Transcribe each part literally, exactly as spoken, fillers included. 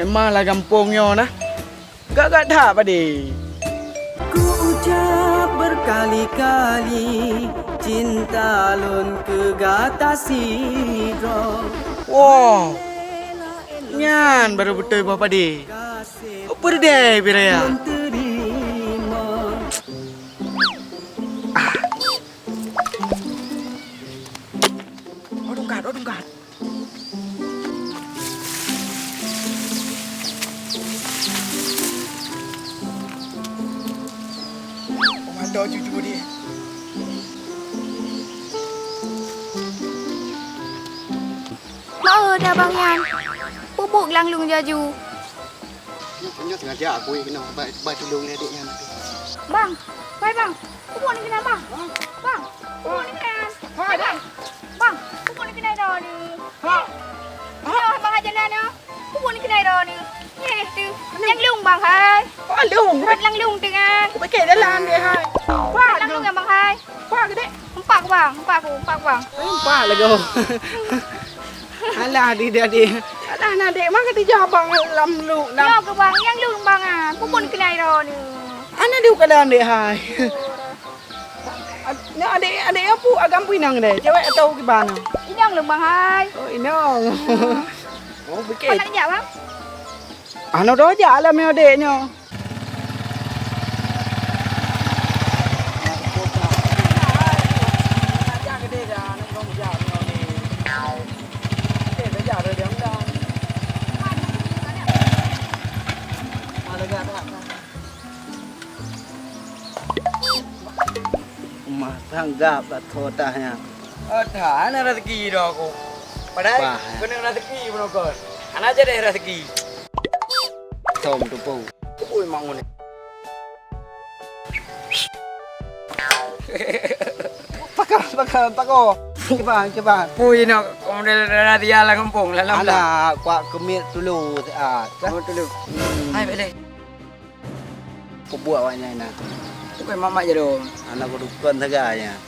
Memang lah gampông nyoe nah. Gak-gak that padé. Ku ucap berkali-kali, cinta lôn keu gata sidroe. Woe, nyan barô beutôi boh padé. Peurdeh pih raya. Oh, tungkat, oh, tungkat. Oh, mantap cucu dia. Mau dah bang Yan. Pupuk gelang lung jaju. Nyoe sengaja aku keunoe ba, ba tulông lé adék nyan. Bang, pai bang. Peue buet neuh keunan bang? Bang, peue buet neuh keunan? Hai bang. Bang, peue buet neuh keunan droeneuh? Ha. Nyoe bang jalan nyoe. Peue buet neuh keunan droeneuh? Nyeh teuh. Nyang lông bang hai. Oh lông. Rot nyang lông teuh kan. Pakai dalam dia hai. Rot nyang lông bang hai. Pak gede. Empat bang, empat ku, empat bang. Empat lagoe. Alah, di, di, di. Alah, na dek, maka tijak abang lam lu, lam. Nyoe keu bang, nyang lôn bang ah. Peue buet keunan droeneuh? Ana di ukadan dek hai. Nyoe adek, adek nyoe pu agam pu inong deh. Cewek atau kiban? Inong lôn bang hai. Oh, inong. Oh, bikit. Anak jak bang? Ano dah jak lah meh adek nyoe. Uma tanggap lah thotah nyan. Oh, that hana rezeki dah aku. Padahai kena rezeki bunoe kon. Hana jadi rezeki. Som tu pun. Ui, mak ngone. Pakah, pakah, pakah. Kiban, kiban. Pui nak model dia lah kampung lah lam. Alah, kuat kemit dulu siat. Oh, dulu. Hmm. Hai, balik. Peue buet awak nyan na? Bukan mamak je dong. Anak dukon saga nyan.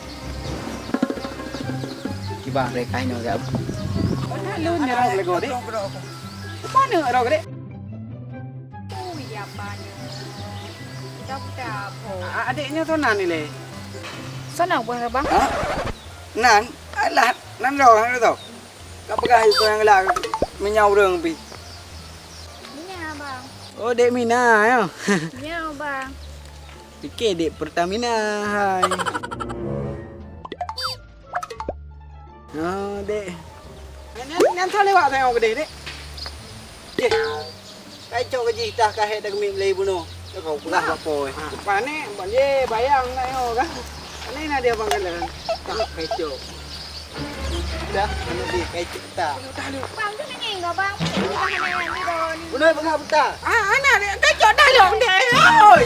Kiban. Mereka ini agak. Mana lu ni orang lego dek? Mana orang dek? Ui, apa ni? Kita buta apa? Adiknya sana ni le. Sana buah abang. Ha? Nan, alah, nan roh, nan roh. Ka peugah itu nyang galak meunyoe ureueng pih. Mina, bang. Oh, dek Mina, ya. Ya, bang. Pike dek Pertamina, hai. Oh, dek. Nyan, nyan, nyan lewat saya gede, dek. Dek. Kai cok ke jih tah ka hek dah kemi melei bunoe. Kau peugah bak poi. Ha, pane, ban ye bayang nak yo kan. Pane na dia bang kala. Tah kai cok. Dah, anu di kai cok tah. Bang tu nangis kau bang. Bunoe peugah buta. Ah, anak dia kai cok dah long deh. Oi.